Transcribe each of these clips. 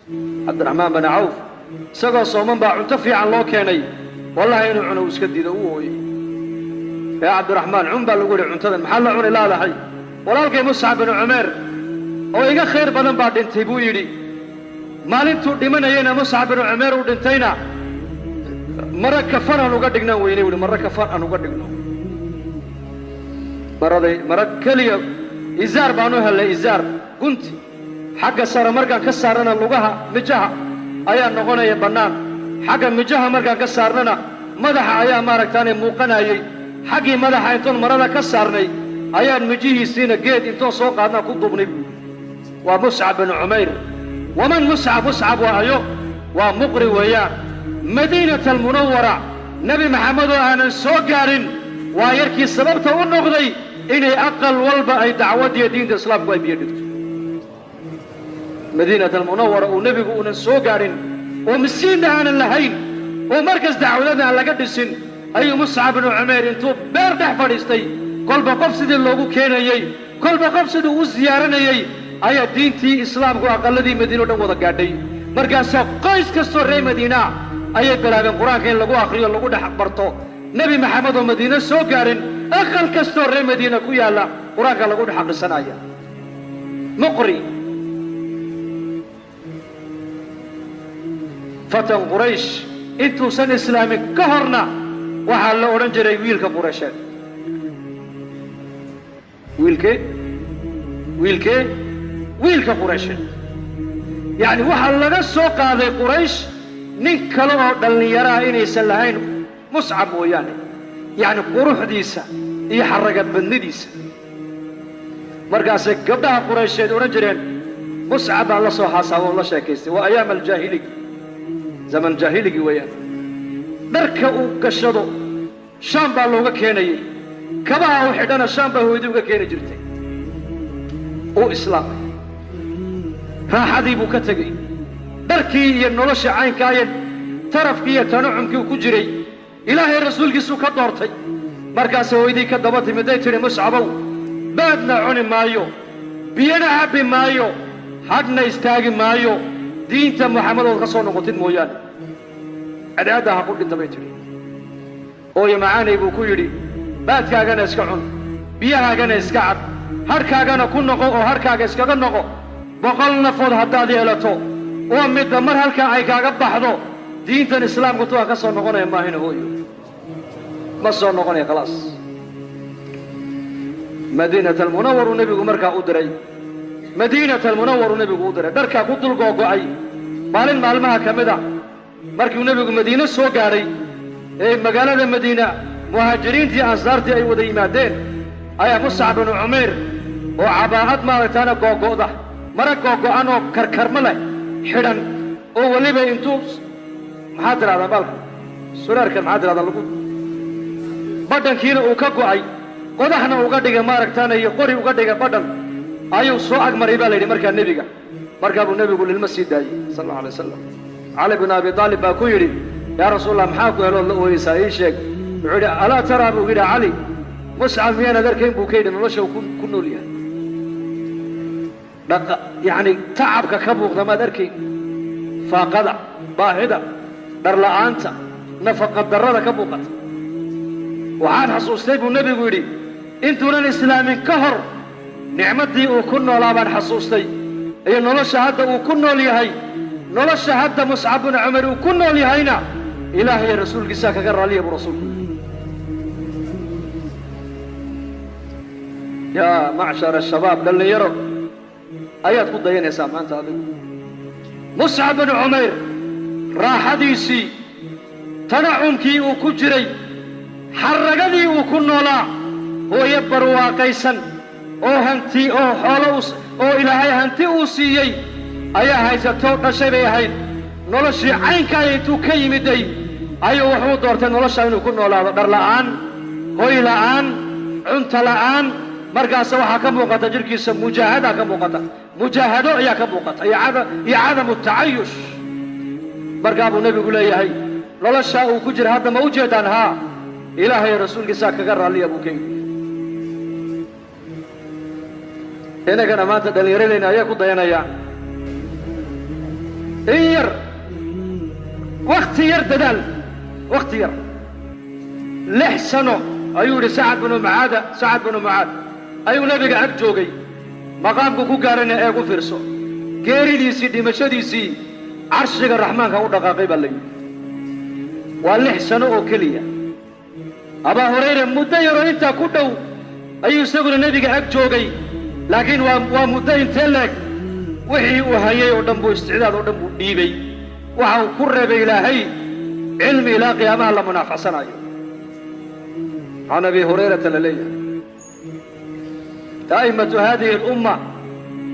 Cabdiraxmaan bin Cawf isagoo sooman baa cunto fiican loo keenay, wallahi inuu cuno uu iska diido, uu ooyey. Yaa Cabdiraxmaan, cun baa lagu yidhi cuntadan, maxaa la cuni laadahay? Walaalkay Muscab bin Cumeer oo iga khayr badan baa dhintay buu yidhi. Maalintuu dhimanayeyna Muscab bin Cumeer uu dhintayna mara kafan aan uga dhignaan weynay buuhi, mara kafan aan uga dhigno. Maraday mara keliya izaar baan u hellay, izaar gunti xagga sare markaan ka saarnana lugaha mijaha ayaa noqonaya bannaan, xagga mijaha markaan ka saarnana madaxa ayaa maaragtaane muuqanayey. Xaggii madaxa intoon marada ka saarnay ayaan mijihiisiina geed intoon soo qaadnaa ku duubnay buuhi. Waa Muscab bin Cumayr. Waman Muscab? Muscab waa ayo, waa muqri weeyaan. Madiinata almunawara Nebi Maxamed oo aanan soo gaadhin waa yarkii sababta u noqday inay aqal walba ay dacwaddiiyo diinta islaamku ay biyo dhigto. Madiinata almunawara uu nebigu uunan soo gaadhin oo miskiinna aanan lahayn oo markas dacwadada aan laga dhisin ayuu Muscab binu Cumayr intuu beer dhex fadhiistay kolba qof sidii loogu keenayey, kolba qof siduu u siyaaranayey ayaa diintii islaamku aqalladii Madiina o dhan wada gaadhay. Markaasaa qoys kastoo reer Madiinaa ayay bilaabeen qur-aanka in lagu akhriyo, lagu dhex barto. Nebi Maxamed oo Madiine soo gaadhin aqal kastoo reer Madiina ku yaalla qur-aanka lagu dhex akhrisanaya. Muqri fatan Quraysh intuusan islaamin ka horna waxaa la odhan jiray wiilka Quraysheed. Wiilkee? Wiilkee? Wiilka Quraysheed. Yacni waxaa laga soo qaaday Quraysh nin kale oo dhallinyaraha inaysan lahayn Muscab mooyaane, yacni quruxdiisa iyo xarraga badnidiisa. Markaasay gabdhaha Quraysheed odhan jireen Muscab baan la soo xaasaabo oo la sheekaystay. Waa ayaam aljaahiligi, zaman jaahiligi weeyaan. Dharka uu gashado Shaam baa looga keenayey, kabaha uu xidhana Shaam baa hooyadii uga keeni jirtay. Uu islaamay, raaxadii buu ka tegey, dharkii iyo nolosha caynkaa iyo tarafkii iyo tanucumkii uu ku jiray Ilaahay rasuulkiisuu ka doortay. Markaase hooyadii ka daba timiday tidhi, Muscabow, baadna cuni maayo, biyana cabbi maayo, hadhna istaagi maayo, diinta Maxamed ood ka soo noqotid mooyaane. Cadceadda ha ku dhinta bay tidhi. Hooyo macaanay buu ku yidhi, baadkaagana iska cun, biyahaagana iska cab, hadhkaagana ku noqo oo hadhkaaga iskaga noqo. 100 nafood haddaad yeelato oo midba mar halkaa ay kaaga baxdo, diintan islaamku tuwaan ka soo noqonaya maahina hooyo, ma soo noqonaya khalaas. Madiinata almunawaruu nebigu markaa u diray, Madiinata almunawaruu nebigu u diray, dharkaa ku dul googo'ay. Maalin maalmaha ka mid a markiu nebigu Madiine soo gaadhay ee magaalada Madiina muhaajiriintii ansaartii ay wada yimaadeen ayaa Muscab binu Cumayr oo cabaa'ad maaragtaana googo'da, mara googo'an oo karkarmo leh xidhan, oo weliba intuu maxaa tidhahdaa baalka suraarkan maxaa tidhahdaa lagu badhankiina uu ka go'ay, qodaxna uga dhigay maaragtaana iyo qori uga dhigay badhan, ayuu soo agmaray baa la yidhi markaa nebiga. Markaa buu nebigu lilma sii daayey sal allau alay wasalam. Cali bin Abi Taalib baa ku yidhi, yaa Rasuulallah, maxaa ku helood la ooyeysaa, ii sheeg. Wuxuu yidhi, alaa taraa buu yidhi Cali, Muscab miyaanaad arkayn buu ka yidhi nolosha uu ku nool yahay, dhaqa yacni tacabka ka muuqda maad arkayn, faaqada, baahida, dharla'aanta, nafaqa darrada ka muuqata. Waxaan xasuustay buu nebigu yidhi intuunan islaamin ka hor nicmaddii uu ku noolaa baan xasuustay iyo nolosha hadda uu ku nool yahay. Nolosha hadda Muscab bin Cumar uu ku nool yahayna Ilaahay rasuulkiisaa kaga raalliya buu rasuulku yidhi. Yaa macshara ashabaab, dhallinyaro ayaad ku dayanaysaa maanta adigu. Muscab bin Cumayr raaxadiisii, tanacumkii uu ku jiray, xarragadii uu ku noolaa, hooyo barwaaqaysan oo hanti oo xoolo oo Ilaahay hanti uu siiyey ayaa haysatoo dhashay bay ahayd. Noloshii caynkaaya intuu ka yimiday ayuu wuxuu doortay noloshaa inuu ku noolaado, dhar la'aan, hoy la'aan, cunto la'aan. Markaase waxaa ka muuqata jidhkiisa mujaahadaa ka muuqata, mujaahado ayaa ka muuqata iyo cadamu tacayush. Markaa buu nebigu leeyahay noloshaa uu ku jira hadda ma u jeedaan? Haa, Ilaahay rasuulkiisaa kaga raalliya buu ka yidhi. Innagana maanta dhallinyaradeenna ayaa ku dayanayaan. In yar wakhti yar dadaal, wakhti yar 6 sano ayuu yidhi Sacad binu Mucaada, Sacad binu Mucaad ayuu nebiga ag joogay. Maqaamku ku gaarana eeg u fiirso, geeridiisii dhimashadiisii carshiga raxmaanka u dhaqaaqay baa la yidhi. Waa 6 sano oo keliya. Abaa Hurayra muddo yaroo intaa ku dhow ayuu isaguna nebiga ag joogay, laakiin waa muddo intee leeg wixii uu hayay oo dhan buu isticdaad oo dhan buu dhiibay. Waxa uu ku reebay Ilaahay cilmi ilaa qiyaamaha la munaafacsanayo. Can Abi Hurayrata la leeyahay a'immatu haadihi alumma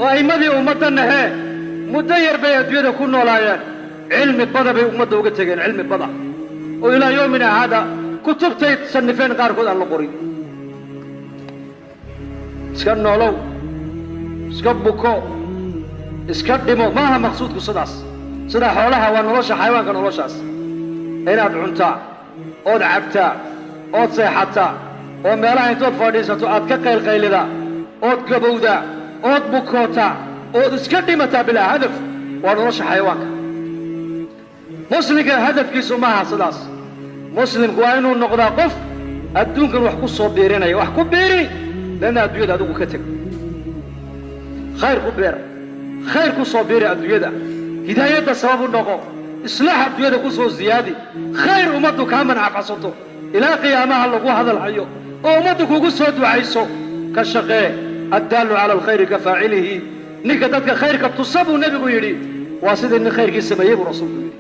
oo a'immadii ummaddanahee muddo yar bay adduunyada ku noolaayeen, cilmi bada bay ummadda uga tegeen, cilmi bada oo ilaa yoomina haada kutubtay sannifeen qaarkood aan la qorin. Iska noolow, iska buko, iska dhimo, maaha maqsuudku sidaas. Sidaa xoolaha waa nolosha xayawaanka, noloshaas inaad cuntaa ood cabtaa ood seexataa oo meelaha intood fadhiisato aad ka qaylqaylidaa ood gabowdaa ood bukootaa ood iska dhimataa bilaa hadaf, waa nolosha xayawaanka. Muslimka hadafkiisu maaha sidaas. Muslimku waa inuu noqdaa qof adduunkan wax ku soo biirinaya, wax ku biiri, leanna adduunyada adigu ka teg, khayr ku beer, khayr ku soo biiri adduunyada, hidaayadda sabab u noqo, islaax adduunyada ku soo ziyaadi, khayr ummaddu kaa manacafsato ilaa qiyaamaha lagu hadal hayo oo ummaddu kugu soo ducayso. Ka shaqee. Addaalu cala alkhayri ka faacilihi, ninka dadka khayrka tusa buu nebigu yidhi waa sidii nin khayrkii sameeyey buu rasuulku yidhi.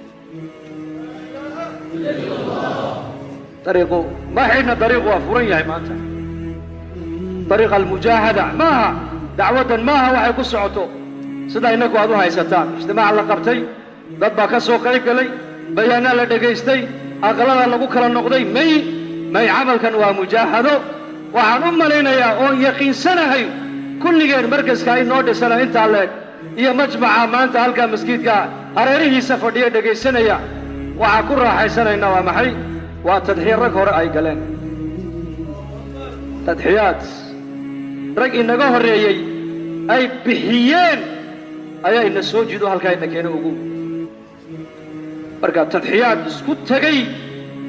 Dariiqu ma xidhna, dariiqu waa furan yahay maanta. Dariiqa almujaahada maaha, dacwaddan maaha waxay ku socoto sida innagu aad u haysataan. Ijtimaac la qabtay, dad baa ka soo qayb galay, bayaanaa la dhegaystay, aqalada lagu kala noqday. May camalkan waa mujaahado. Waxaan u malaynayaa oon yaqiinsanahay kulligeen markaska inoo dhisana intaa leeg iyo majmaca maanta halkaa maskiidka hareerihiisa fadhiya dhegaysanaya, waxaa ku raaxaysanaynaa waa maxay? Waa tadxiya rag hore ay galeen, tadxiyaad rag inaga horreeyey ay bixiyeen ayaa ina soo jiido halkaa ina keena ugu. Marka tadxiyaad isku tegey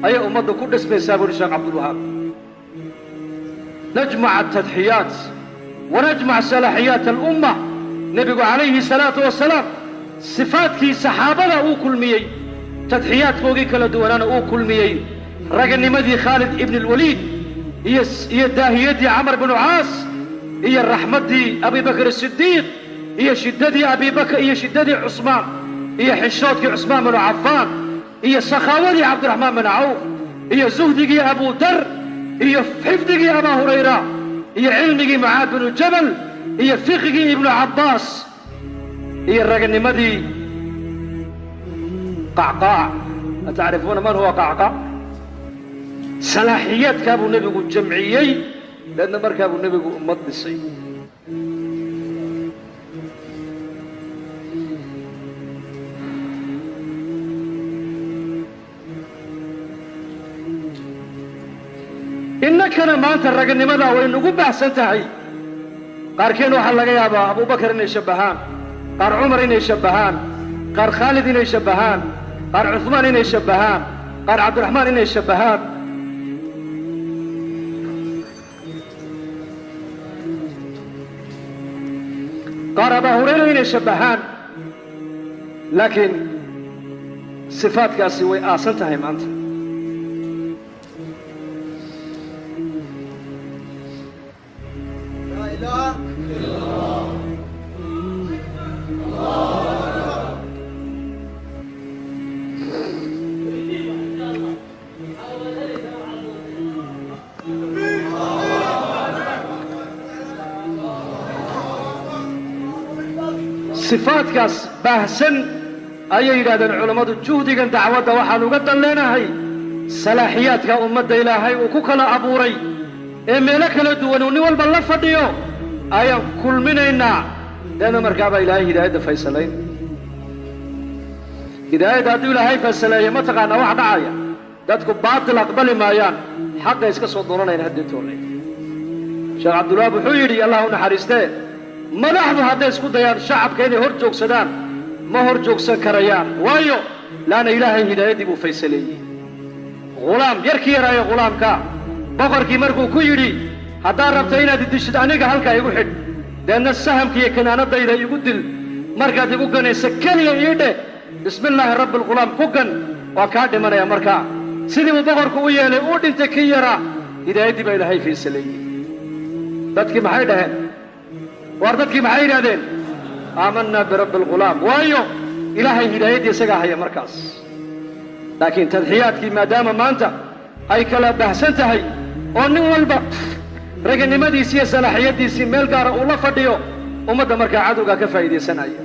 ayay ummadda ku dhismaysaa buuri Sheekh Cabdulwahaab. Najmac atadxiyaat wanajmac salaaxiyaat alumma. Nebigu calayhi salaatu wasalaam sifaadkii saxaabada uu kulmiyey, tadxiyaadkoogii kala duwanaana uu kulmiyey, raganimadii Khaalid ibn alwaliid iyo daahiyaddii Camar binu Caas iyo raxmaddii Abibakr asidiiq iyo shiddadii Abibakr iyo shiddadii Cusmaan iyo xishoodkii Cusmaan binu Cafaan iyo sakhaawadii Cabdiraxmaan bin Cawf iyo zuhdigii Abu Dar iyo xifdigii Abaa Hurayra iyo cilmigii Mucaad binu Jabal iyo fiqigii Ibnu Cabbaas iyo raganimadii Qacqaac. Atacrifuuna man huwa Qacqaac? Salaaxiyaadkaa buu nebigu jamciyey, leedna markaa buu nebigu ummad dhisay. Innakana maanta raganimadaa way nagu baxsan tahay. Qaarkeen waxaa laga yaabaa Abubakar inay shabbahaan, qaar Cumar inay shabbahaan, qaar Khaalid inay shabbahaan, qaar Cuhmaan inay shabbahaan, qaar Cabdiraxmaan inay shabbahaan. Qaar Abaa Hurayra inay shabbahaan, laakiin sifaadkaasi way aasan tahay maanta. Sifaadkaas baahsan ayay yidhahdeen culammadu, juhdigan dacwadda waxaan uga dan leenahay salaaxiyaadka ummadda Ilaahay uu ku kala abuuray ee meelo kala duwan uu nin walba la fadhiyo ayaan kulminaynaa. Leanna markaabaa Ilaahay hidaayadda faysalayn. Hidaayadda hadduu Ilaahay faysaleeyo, ma taqaanaa wax dhacaya? Dadku baatil aqbali maayaan, xaqay iska soo doonanayaan haddeetoole. Sheekh Cabdulwahaab wuxuu yidhi, Allah u naxariistee, madaxdu hadday isku dayaan shacabka inay hor joogsadaan Ma hor joogsan karayaan. Waayo, laanna Ilaahay hidaayaddii buu faysaleeyey. Ghulaam yarkii yaraayo, ghulaamka boqorkii markuu ku yidhi: "Haddaad rabto inaad idishid, aniga halkaa igu xidh, deedna sahamka iyo kinaanadayda igu dil. Markaad igu ganaysa keliya ii dheh 'Bismi illaahi rabbi alghulaam' ku gan, waa kaa dhimanaya." Markaa sidii buu boqorku u yeelay, uu dhintay kii yaraa. Hidaayaddii baa Ilaahay faysaleeyey. Dadkii maxay dhaheen? Waar, dadkii maxay yidhahdeen? "Aamanaa birabbi alghulaam." Waayo, Ilaahay hidaayaddii isagaa haya markaas. Laakiin tadxiyaadkii maadaama maanta ay kala bahsan tahay oo nin walba raganimadiisii iyo salaaxiyaddiisii meel gaara uu la fadhiyo, ummadda markaa cadowgaa ka faa'iidaysanaya,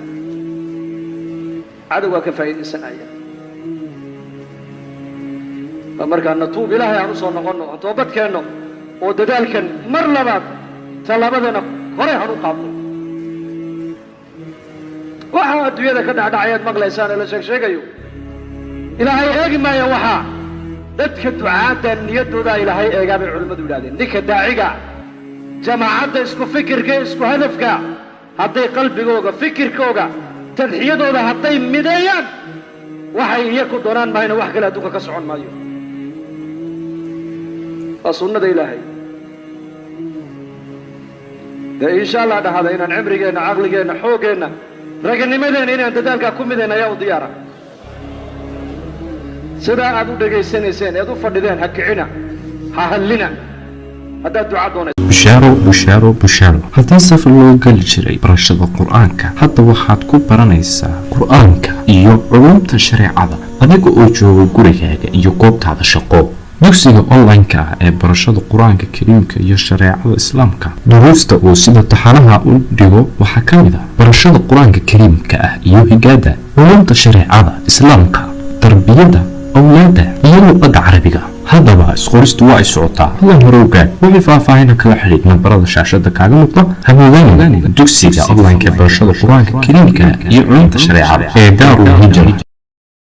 cadowgaa ka faa'iidaysanaya. Markaa natuub, Ilaahay aan u soo noqonno, aan toobad keenno oo dadaalkan mar labaad tallaabadana hore han u qaadno. Waxaa adduunyada ka dhacdhacayaad maqlaysaan ee la sheeg sheegayo, Ilaahay eegi maayo. Waxaa dadka ducaadda niyaddoodaa Ilaahay eegaa bay culimmadu yidhahdeen. Ninka daaciga, jamaacadda isku fikirka, isku hadafka, hadday qalbigooga, fikirkooga, tadxiyadooda hadday mideeyaan, waxay iyaku doonaan maayna wax kale adduunka ka socon maayo. Waa sunnada Ilaahay. Dee insha Allah dhahada inaan cimrigeenna, caqligeenna, xooggeenna, raganimadeenna inaan dadaalkaa ku midayna ayaa u diyaara. Sidaa aad u dhegaysanayseen eed u fadhideen, ha kicina, ha hadlina haddaad duca doonayso. Bushaaro, bushaaro, bushaaro! Haddii safar loo geli jiray barashada Qur-aanka, hadda waxaad ku baranaysaa Qur-aanka iyo culumta shareecada adiga oo jooga gurigaaga iyo goobtaada shaqo. Dugsiga online-ka ah ee barashada Qur-aanka Kariimka iyo shareecada Islaamka, duruusta uu sida taxanaha u dhigo waxaa ka mid ah barashada Qur-aanka Kariimka ah iyo higaada, culumta shareecada Islaamka, tarbiyada awlaadda iyo luqadda Carabiga. Haddaba isqoristu waa ay socotaa, hadan hore ogaad. Wixii faahfaahina kala xidhiidh nambarada shaashada kaaga muuqda. Hamoodaan dugsiga online-ka ee barashada Qur-aanka Kariimka iyo culumta shareecada ee Daarul Hijra.